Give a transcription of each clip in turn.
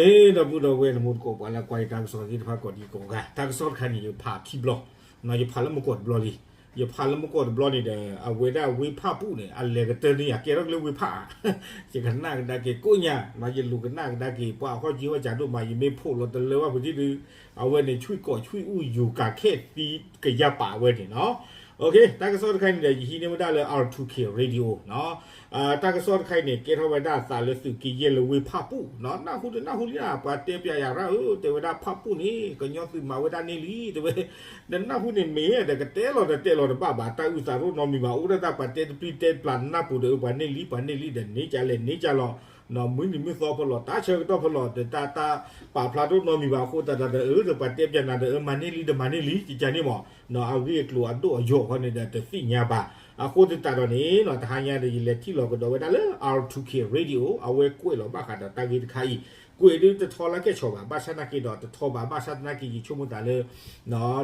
ဒီပုၢ်ဒီဝဲၢ်တံၤသကိး ပှၤလၢကွၢ်ယတၢ်ကစီၣ်သ့ၣ်တဖၣ်ကိးဒံကိးဂၤ, တၢ်ကစီၣ်တခါန့ၣ် ယဖးခံဘျီ, ယဖးလၢမုၢ်ကီၢ်တဘျီလံ. ယဖးလၢမုၢ်ကီၢ်တဘျီန့ၣ်ဒီး အဝဲဒၣ်ဝ့ၢ်ဖၣ်ပူၣ်န့ၣ် အလဲၤကတၢၢ်န့ၢ်ယၤ ကဲထီၣ်က့ၤလၢဝ့ၢ်ဖၣ်ဧါ. ယကနၣ်ကဒါက့ၤကိးညါ, ယလူၤကနၣ်ကဒါက့ၤ ပှၤအဟီၣ်ကၠံဟီၣ်ကၠးဒိၣ်မး ယမ့ၢ်ဖိးလီၤတလၢဘၣ်ပူၤထံဒုး, အဝဲန့ၣ် ဆွံၣ်ကိးဆွံၣ်အူ ယူၤကၤခဲသံကယၤပာ်ဝဲန့ၣ်လီၤ. တၢ်ကစီၣ်တခါအံၤန့ၣ်ဒီး ယဟံးန့ၢ်ဝဲဒၣ်လၢ R two K Radio နီၤ. တၢ်ကစီၣ်တခါအံၤန့ၣ် ကဲထီၣ်ဝဲဒၣ်အသးလၢသုးက့ယဲၢ်လၢဝ့ၢ်ဖၣ်ပူၣ်နီၤ. နၢ်ဟူတနၢ်ဟူလံဧါ, ပှၤတဲပၠးယၤရၣ်ဧၢ, တဲဝဲဒၣ်ဖၣ်ပူၣ်န့ၣ် ကညီသုးမၤဝဲဒၣ်န့ၢ်လံ တဲဝဲ. နနၢ်ဟူန့ၣ်မ့ၢ်ဒီး ကတဲလီၤတတဲလီၤတဘၣ်ဘၣ်, တၢ်အုၣ်သးတအိၣ်နီတမံၤဘၣ်, အိၣ်ဒၣ်တၢ်ပှၤတဲတပျံၤတဲပျၢ်နၢ်ပူၤဒီး အၢ ပှၤန့ၢ်လံ ပှၤန့ၢ်လံဒီး န့ၢ်ကလဲၣ်န့ၢ်ကလီၤ မုၢ်နံၤမုၢ်သီဖီလီၤ တၢ်ဆၢကတီၢ်ဖီလီၤ ဒီးတၢ် တၢ်ပာ်ဖျါတအိၣ်နီတမံၤဘၣ်အဃိသတးဒီး အၢ ဒီးပှၤတဲပၠးနၤဒီး အၢ မၤန့ၢ်လံဒီးမၤန့ၢ်လံ ကကန့ၣ်မး, အဂ့ၢ်အကျိၤအဒိၣ်အယိာ်ဃီန့ၣ်ဒီး တသ့ၣ်ညါဘၣ်. အဃိသတးဒီးန့ၣ် တဟါညါဒီး ယလဲၤထံၣ်လီၤကဒီးဝဲဒၣ်လၢ R two K Radio အဝဲကွဲးလီၤဘၣ်ဃးဒီးတၢ်ဂ့ၢ်တခါအံၤ, ကွဲးဒုးတထီလၢကဲၣ်ဆိးဘၣ်, ဘၣ်ဆၣ်သနာ်က့ဒီး တထီဘၣ်, ဘၣ်ဆၣ်သနာ်က့ ယဆိကမိၣ်သးလၢ ဒ်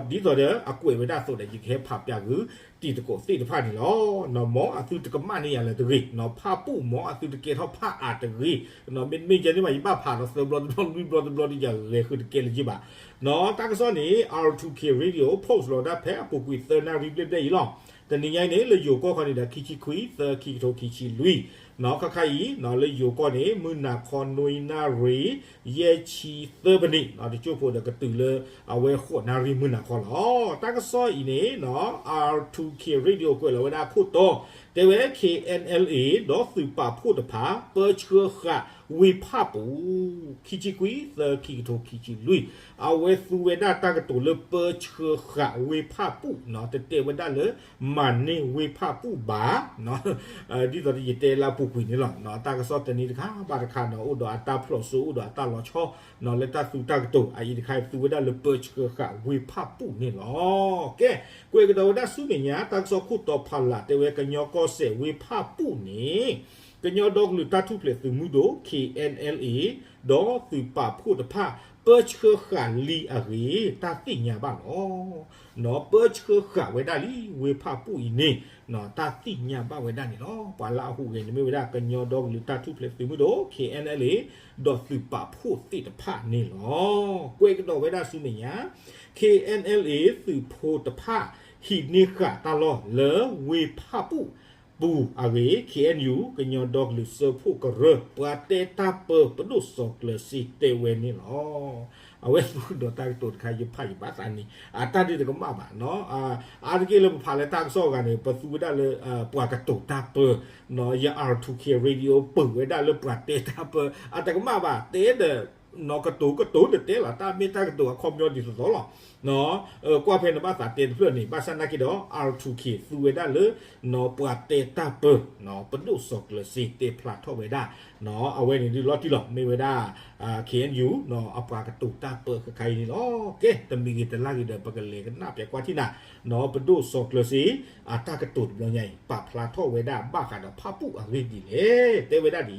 သိးဒီးအကွဲးဝဲဒၣ်အသိးဒီး ယကဟဲဖးပၠးဂုာ်တံၤသကိးသ့ၣ်တဖၣ်န့ၣ်လီၤ. မ်အသုတကမၣ်န့ၢ်ယၤလၢၤတဂ့ၤ, ဖၣ်ပူၣ် မ်အသုတကဲထီၣ်ဖၣ်အါတဂ့ၤ, မ့တမ့ၢ်ယဲန့ၣ်ဘၣ် ယဘၣ်ဖးဒီးသၢဘျီတဘျီလွံၢ်ဘျီတဘျီဒီး ယဂဲၤဃုာ်တကဲလၢၤဘၣ်. တၢ်ကစီၣ်န့ၣ် R two K Radio post လီၤဒၣ်ဖဲအပူၤကွံာ်သၢနၣ်ရံၣ်ဘျဲၣ်ဘျဲၣ်အံၤလီၤ. တနံၤညါအံၤန့ၣ် လၢယိၤကီၢ်ခီန့ၣ်ဒီး ခံဆံခွံ သၢ ခံကထိခံဆံလွံၢ်, ခါခါအံၤ လၢယိၤကီၢ်န့ၣ် မုၢ်နၤခီနွံနၣ်ရံၣ် ယဲၢ်ဆံသၢပနံး, တကၠိဖိဒီးကတုၤလၢအဝဲဃိးနၣ်ရံၣ်မုၢ်နၤခီလီၤ. တၢ်ကစီၣ်အံၤန့ၣ် R two K Radio ကွဲးလီၤဝဲဒၣ်ခိၣ်တီ, တဲဝဲ K N L A ဒီးသုးပာ်ဖှိၣ်တဖၣ် ပၢဆှၢဃာ်ဝ့ၢ်ဖၣ်ပူၣ်, ခံဆံခွံ သၢ ခံကထိခံဆံလွံၢ်, အဝဲသူဝဲဒၣ်တၢ်ကတိၤလၢပၢဆှၢဃာ်ဝ့ၢ်ဖၣ်ပူၣ်, တတဲဝဲဒၣ်လၢ မၤန့ၢ်ဝ့ၢ်ဖၣ်ပူၣ်ဘၣ် ဒ်သိးယတဲလၢအပူၤကွံာ်န့ၣ်လီၤ. တၢ်ကစီၣ်တနံၤတခါဘၣ်တခါနီၤ အိၣ်ဒီးအတၢ်ဖျိးစိ အိၣ်ဒီးအတၢ်လီၤဆီ လၢတၢ်သူတၢ်ကတိၤ အအံၤတခါအံၤသူဝဲဒၣ်လၢပၢဆှၢဃာ်ဝ့ၢ်ဖၣ်ပူၣ်န့ၣ်လီၤ. ကဲ, ကွဲးကဒီးဝဲဒၣ်ဆူမဲာ်ညါ တၢ်ကစီၣ်ခိၣ်တီဖးလၢ် တဲဝဲ ကညီကီၢ်စဲၣ်ဝ့ၢ်ဖၣ်ပူၣ်န့ၣ် ကညီဒီကလုာ်တၢ်ထူၣ်ဖျဲးသုးမုၢ်ဒိၣ် K N L A ဒီးသုးပာ်ဖှိၣ်တဖၣ် ပၢဆှၢဃာ်လံအဂ့ၢ် တၢ်သ့ၣ်ညါဘၣ်လီၤ. ပၢဆှၢဃာ်ဝဲဒၣ်လံ ဝ့ၢ်ဖၣ်ပူၣ်အံၤန့ၣ် တၢ်သ့ၣ်ညါဘၣ်ဝဲဒၣ်န့ၣ်လီၤ. ပှၤလၢအဟူးဂဲၤန့ၣ်မ့ၢ်ဝဲဒၣ် ကညီဒီကလုာ်တၢ်ထူၣ်ဖျဲးသုးမုၢ်ဒိၣ် K N L A ဒီးသုးပာ်ဖှိၣ်သ့ၣ်တဖၣ်န့ၣ်လီၤ. ကွဲးကဒီးဝဲဒၣ်ဆူမဲာ်ညါ K N L A သုးဖိတဖၣ် ဟံးန့ၢ်ဃာ်တၢ်လီၢ်လၢဝ့ၢ်ဖၣ်ပူၣ် ပူၤအဂ့ၢ် K N U ကညီဒီကလုာ်စၢဖှိၣ်ကရၢ ပှၤတဲတၢ်ပၢ ပဒိၣ်စီၤကျၢၤစ့တဲဝဲန့ၣ်လီၤ. အဝဲသူဒီးတၢ်ကတိၤတခါ ယဖးယဘၣ်သးန့ၣ် အတၢ်ဒုးတကမၣ်ဘၣ်နီၤ. အါတက့ၢ်လၢပဖးလၢတၢ်ကစီၣ်အဂၤန့ၣ် ပသူဝဲဒၣ်လၢ ပှၤကတိၤတၢ်ပၢ, ယ R two K Radio ပၢဝဲဒၣ်လၢပှၤတဲတၢ်ပၢ အတကမၣ်ဘၣ် တဲဒီး နီၢ်ကတိၤကတိၤတတဲလီၤ တၢ်မ့ၢ်တၢ်ကတိၤအခီပညီဒ်သိးသိးလီၤ. ကွၢ်ဖဲနဘၣ်သးတဲတဖျၢၣ်န့ၣ် ဘၣ်ဆၣ်နာ်က့ဒီး R two K သူဝဲဒၣ်လၢ ပှၤတဲတၢ်ပၢ ပဒိၣ်စီၤကျၢၤစ့တဲဖျါထီၣ်ဝဲဒၣ် အဝဲန့ၣ်ဒုးလီၤတံၢ်လီၤ မ့ၢ်ဝဲဒၣ် K N U အပှၤကတိၤတၢ်ပၢခဲခါအံၤန့ၣ်လီၤ. ကဲ တမံၤဂ့ၤတလါဂ့ၤဒီး ပကလဲၤကနၣ်ပၠးကွၢ်ထံၣ်နၤ ပဒိၣ်စီၤကျၢၤစ့ အတၢ်ကတိၤတဘျီညါအံၤ ပာ်ဖျါထီၣ်ဝဲဒၣ်ဘၣ်ဃးဒီးဖၣ်ပူၣ်အဂ့ၢ်ဒ်လဲၣ် တဲဝဲဒၣ်ဒ်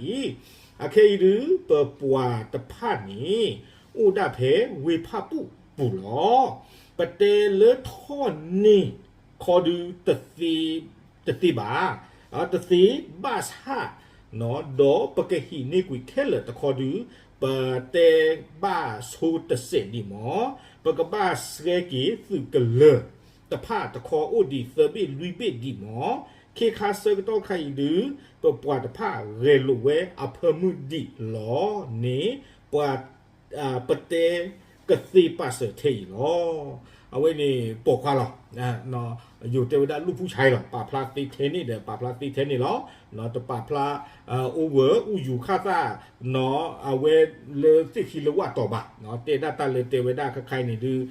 အံၤ, အခဲအံၤဒုး ပပှၤတဖၣ်န့ၣ် အိၣ်ဒၣ်ဖဲဝ့ၢ်ဖၣ်ပူၣ်ပူၤလီၤ. ပတဲလၢထီၣ်န့ၢ်ခီဒုး တသ့ဘၣ်, တသ့ဘၣ်ဆၣ် ဒီးပကဟံးန့ၢ်ကွံာ်ခဲလၢာ်တခီဒုး ပတဲဘၣ်ဆိတစဲးဒံးမး, ပကဘၣ်ဆှဲက့ၤသုးကလၢၤတဖၣ်တခီအိၣ်ဒံးသၢဘ့ၣ်လွံၢ်ဘ့ၣ်ဒံးမး, ခ့ခါဆၢကတီၢ်ခါအံၤဒုး ပပှၤတဖၣ်ဂဲၤလိာ်ဝဲအဖၢမုၢ်ဒံးလီၤန့ၣ် ပှၤ ပတဲကသ့ပာ်စၢၤထဲအံၤလီၤ. အဝဲန့ၣ်ပိာ်ခွါလီၤ. ယိၤတဲဝဲဒၣ်လူၢ်ဖူဆါအံၤလီၤ. ပာ်ဖျါသ့ထဲန့ၣ်ဒီး ပာ်ဖျါသ့ထဲန့ၣ်လီၤ. တပာ်ဖျါ over အူယူၤခၣ်သၣ် အဝဲလၢသ့ၣ်ခံလၢဝၣ်တီၤဘၣ်. တဲဒၣ်တၢ်လၢတဲဝဲဒၣ်ခဲခါအံၤန့ၣ်ဒုး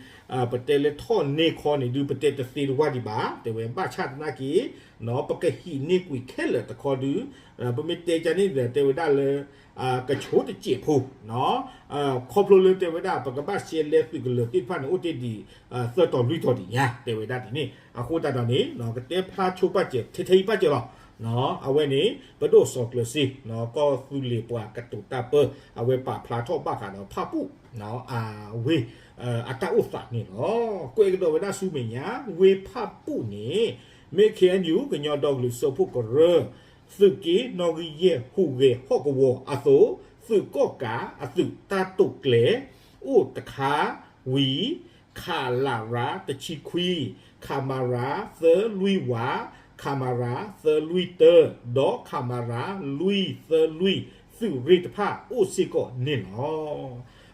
ပတဲလၢထီၣ်န့ၢ်ခီန့ၣ်ဒုး ပတဲတသ့တဝၢ်ဒံးဘၣ်. တဲဝဲဘၣ်ဆၣ်သနာ်က့ ပကဟံးန့ၢ်ကွံာ်ခဲလၢာ်တခီဒုး ပမ့ၢ်တဲကန့ၣ်ဒီး တဲဝဲဒၣ်လၢ ကဆိတစဲးဖိ ခီဖျိလၢတဲဝဲဒၣ် ပကဘၣ်ဆှဲလဲသုးကလၢၤသ့ၣ်တဖၣ်န့ၣ် အိၣ်တ့ၢ်ဒံး သၢတီၤလွံၢ်တီၤဒံးညါ တဲဝဲဒၣ်ဒ်န့ၣ်. အဃိသတးဒီးန့ၣ် ကတဲဖျါဆိပာ်စၢၤ ထဲထဲအံၤပာ်စၢၤလီၤ. အဝဲန့ၣ် ပဒိၣ်စီၤကျၢၤစ့ ကီၢ်သူလ့ၤပှၤကတိၤတၢ်ပၢ အဝဲပာ်ဖျါထီၣ်ဘၣ်ဃးဒီးဖၣ်ပူၣ် အဝ့ၢ် အတၢ်အိၣ်သးန့ၣ်လီၤ. ကွဲးကဒီးဝဲဒၣ်ဆူမဲာ်ညါ ဝ့ၢ်ဖၣ်ပူၣ်န့ၣ် မ့ၢ် K N U ကညီဒီကလုာ်စၢဖှိၣ်ကရၢ သုးက့နီၣ်ဂံၢ်ယဲၢ်ဟူးဂဲၤဟီၣ်ကဝီၤအသိး သုးကီၣ်ကးအသုးတၢ်တိာ်ကျဲၤ အိၣ်တခါဝံၤ ခလရ တဆံခွံ, ခမရ သၢလွံၢ်ဝး, ခမရ သၢလွံၢ်တၢ, ဒီးခမရ လွံၢ်သၢလွံၢ် သုးရ့ၣ်တဖၣ်အိၣ်စ့ၢ်ကီးန့ၣ်လီ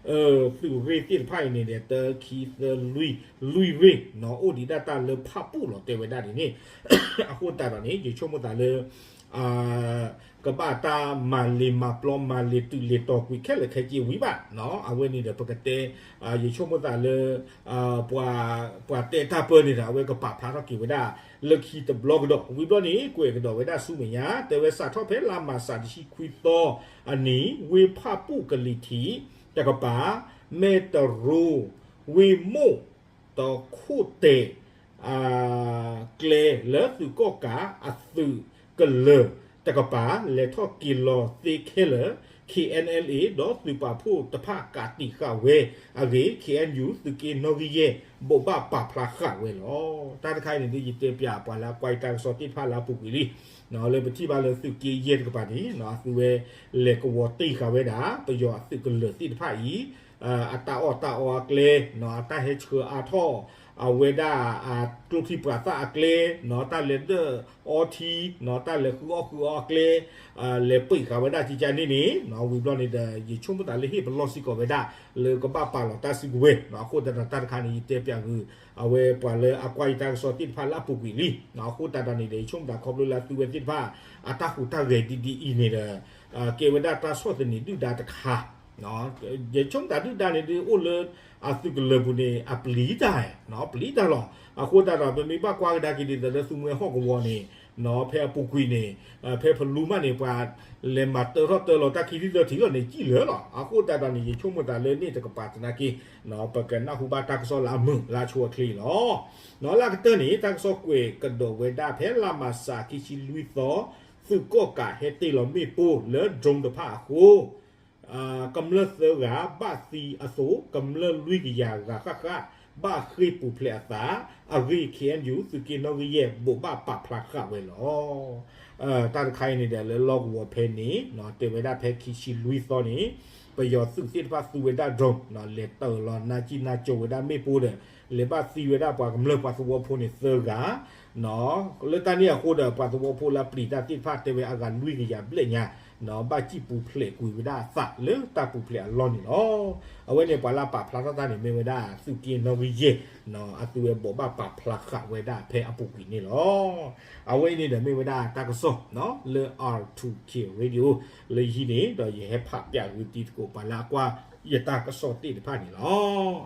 ၤ. သုးရ့ၣ်သ့ၣ်တဖၣ်အံၤန့ၣ်ဒီး တၢ ခံ သၢ လွံၢ် လွံၢ်ရ့ၣ် အိၣ်ဒံးဒၣ်တၢ်လၢဖၣ်ပူၣ်လီၤ တဲဝဲဒၣ်ဒ်န့ၣ်. အဃိသတးဒီးန့ၣ် ယဆိကမိၣ်သးလၢ ကဘၣ်တၢ်မၤလ့ၤမၤပျီမၤလ့ၤတုၤလ့ၤတီၤကွံာ်ခဲလၢာ်ခဲဆ့ဝံၤဘၣ်, အဝဲန့ၣ်ဒီးပကတဲ ယဆိကမိၣ်သးလၢ ပှၤ ပှၤတဲတၢ်ပၢန့ၣ်ဒီး အဝဲကပာ်ဖျါထီၣ်က့ၤဝဲဒၣ် လၢခံတဘျီကဒီး ဝံၤဘျီန့ၣ် ကွဲးကဒီးဝဲဒၣ်ဆူမဲာ်ညါ တဲဝဲစးထီၣ်ဖဲလါမၢ်ၡး တဆံခွံသီအနံၤ ဝ့ၢ်ဖၣ်ပူၣ်ကလံၤထံးတကပၤ မဲၢ်တရိ ဝ့ၢ်မိၢ်တခိၣ်တဲာ် ကျဲလၢသုးကီၣ်ကးအသုးကလၢၤတကပၤ လဲၤထီၣ်က့ၤလီၤသ့ခဲလၢာ် ခ့ၣ်အဲၣ်အဲၣ်လ်အ့ ဒီးသုးပာ်ဖှိၣ်တဖၣ်ကးတံာ်ဃာ်ဝဲအဂ့ၢ် ခ့ၣ်အဲၣ်ယူၣ် သုးက့နီၣ်ဂံၢ်ယဲၢ် ဘိးဘၣ်ပာ်ဖျါဃာ်ဝဲလီၤ. တၢ်တခါအံၤန့ၣ်ဒ်ယတဲပၠး ပှၤလၢအကွၢ်တၢ်ကစီၣ်သ့ၣ်တဖၣ်လၢအပူၤကွံာ်လံ လၢပထံၣ်ဘၣ်လၢသုးက့ယဲၢ်တကပၤန့ၣ် အသုဝဲလဲၤကဝီၤတ့ၢ်ဃာ်ဝဲဒၣ် ပယီၤအသုးကလၢၤသ့ၣ်တဖၣ်အံၤ အတၢ်အီၣ်တၢ်အီအကျဲ အတၢ်ဟဲဆှၢအါထီၣ် အဝဲဒၣ် ကျိချံပှၤသၣ်အကျဲ တၢ်လဲၤဒၢၣ်အီထံ တၢ်လဲၤဃုအီၣ်ဃုအီအကျဲ လဲၤပ့ၢ်ဃာ်ဝဲဒၣ်ကကန့ၣ်န့ၣ် ဝံၤဘျီန့ၣ်ဒီး ယဆိကမိၣ်သးလၢဟ့ၣ်ပလီၢ်စ့ၢ်ကီးဝဲဒၣ် လၢကဘၣ်ပာ်လီၤတၢ်စုကဝဲၤ အဃိသတးဒီးတၢ်တခါန့ၣ် ယတဲပၠးဂုာ် အဝဲပှၤလၢအကွၢ်ယတၢ်ကစီၣ်သ့ၣ်တဖၣ်လၢအပူၤကွံာ်လံ အဃိသတးဒီးန့ၣ်ဒီး ယဆိကမိၣ်သးခီဖျိလၢအသုဝဲသ့ၣ်တဖၣ် အတၢ်ဟူးတၢ်ဂဲၤဒ်ဒ်အံၤန့ၣ်ဒီး ကဲဝဲဒၣ်တၢ်ဆီၣ်သနံးဒုၣ်ဒါတခါ ယဆိကမိၣ်သးဒုၣ်ဒါန့ၣ်ဒ်အိၣ်လၢအသုးကလၢၤပူၤန့ၣ် အပျံၤတၢ် ပျံၤတၢ်လီၤ. အဃိသတးဒီး ပမ့ၢ်ဘၣ်ကွၢ်ကဒါက့ၤဒ်သိးလၢသုးမွဲဟီၣ်ကဝီၤန့ၣ် ဖဲအပူၤကွံာ်န့ၣ် ဖဲဖလူမးန့ၣ် ပှၤလဲၤမၤတၢထီၣ်တၢလီၤတၢ်ခံထံၣ်သၢထံၣ်အီၤန့ၣ် ကံၣ်လၢာ်လီၤ. အဃိသတးဒီးန့ၣ် ယဆိကမိၣ်သးလၢန့ၣ်တကပၤသနာ်က့ ပကနၢ်ဟူဘၣ်တၢ်ကစီၣ်လၢအမုာ်လၢအဆိအချ့အံၤလီၤ. လၢကတၢၢ်န့ၣ် တၢ်ကစီၣ်ကွဲးကဒီးဝဲဒၣ်ဖဲလါမၢ်ၡး ခံဆံလွံၢ်သီ သုးကီၣ်ကးဟဲတ့ၢ်လီၤမ့ၣ်ပိၢ်လၢ drone တဖၣ်အဃိ ကမျၢၢ်သၢဂၤဘၣ်သံအသိး ကမျၢၢ်လွံၢ်ကယၤဂၤဃၣ်ဃၣ် ဘၣ်ဃ့ၢ်ပူၤဖျဲးအသးအဂ့ၢ် ခ့ၣ်အဲၣ်ယူၣ် သုးက့နီၣ်ဂံၢ်ယဲၢ် ဘိးဘၣ်ပာ်ဖျါဃာ်ဝဲလီၤ. တၢ်တခါအံၤန့ၣ်ဒီးလၢလီၢ်ကဝီၤဖဲန့ၣ် တဲဝဲဒၣ်ဖဲခံဆံလွံၢ်သီန့ၣ် ပယီၤသုးသ့ၣ်တဖၣ်သူဝဲဒၣ် drone လဲၤတ့ၢ်လီၤနါကံၣ်နါကၠိဝဲဒၣ်မ့ၣ်ပိၢ်ဒီး လဲၤဘၣ်သံဝဲဒၣ်ပှၤကမျၢၢ်ပှၤသဝီဖိန့ၣ်သၢဂၤ လၢတၢ်န့ၣ်အဃိဒီး ပှၤသဝီဖိလၢအပျံၤတၢ်သ့ၣ်တဖၣ်တဲဝဲအဂၤလွံၢ်ကယၤဘျဲၣ်ညါ ဘၣ်စံၣ်ပူၤဖျဲးကွံာ်ဝဲဒၣ်အသးလၢတၢ်ပူၤဖျဲးအလီၢ်န့ၣ်လီၤ. အဝဲန့ၣ်ပှၤလၢအပာ်ဖျါထီၣ်တၢ်န့ၣ် မ့ၢ်ဝဲဒၣ် သုးက့နီၣ်ဂံၢ်ယဲၢ် အသုဝဲဘိးဘၣ်ပာ်ဖျါဃာ်ဝဲဒၣ်ဖဲအပူၤကွံာ်န့ၣ်လီၤ. အဝဲအံၤန့ၣ်ဒီးမ့ၢ်ဝဲဒၣ်တၢ်ကစီၣ် လၢ R two K Radio လၢယဟံးန့ၣ် ဒီးယဟဲဖးပၠးဂုာ်တံၤသကိးပှၤလၢအကွၢ်ယတၢ်ကစီၣ်သ့ၣ်တဖၣ်န့ၣ်လီၤ.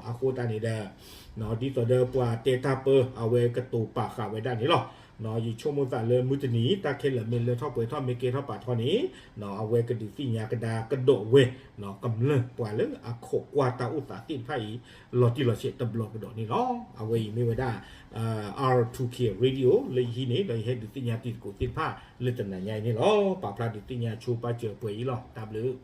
အဃိသတးန့ၣ်ဒီး ဒ်သိးဒီးပှၤတဲတၢ်ပၢ အဝဲကတိၤပာ်ဃာ်ဝဲဒၣ်န့ၣ်လီၤ. ယဆိကမိၣ်သးလၢမုၢ်တနံၤ တၢ်ခဲလၢာ်မ့ၢ်လၢထီၣ်ပှဲၤထီၣ်မ့ၢ်ကဲထီၣ်ပာ်ထီၣ်န့ၣ် အဝဲကဒုးသ့ၣ်ညါကဒါကဒီးဝဲ ကမျၢၢ်ပှၤလၢအခိးကွၢ်တၢ်အိၣ်သးသ့ၣ်တဖၣ်အံၤ လီၤတံၢ်လီၤဆဲးတဘျီကဒီးန့ၣ်လီၤ. အဝဲအံၤမ့ၢ်ဝဲဒၣ် R two K Radio လၢယဟံးန့ၣ် ဒီးယဟဲဒုးသ့ၣ်ညါတံၤသကိးသ့ၣ်တဖၣ်လၢတနၤညါအံၤန့ၣ်လီၤ. ပာ်ဖျါဒုးသ့ၣ်ညါဆိပာ်စၢၤပှဲၤအံၤလီၤ. တၢ်ဘျုး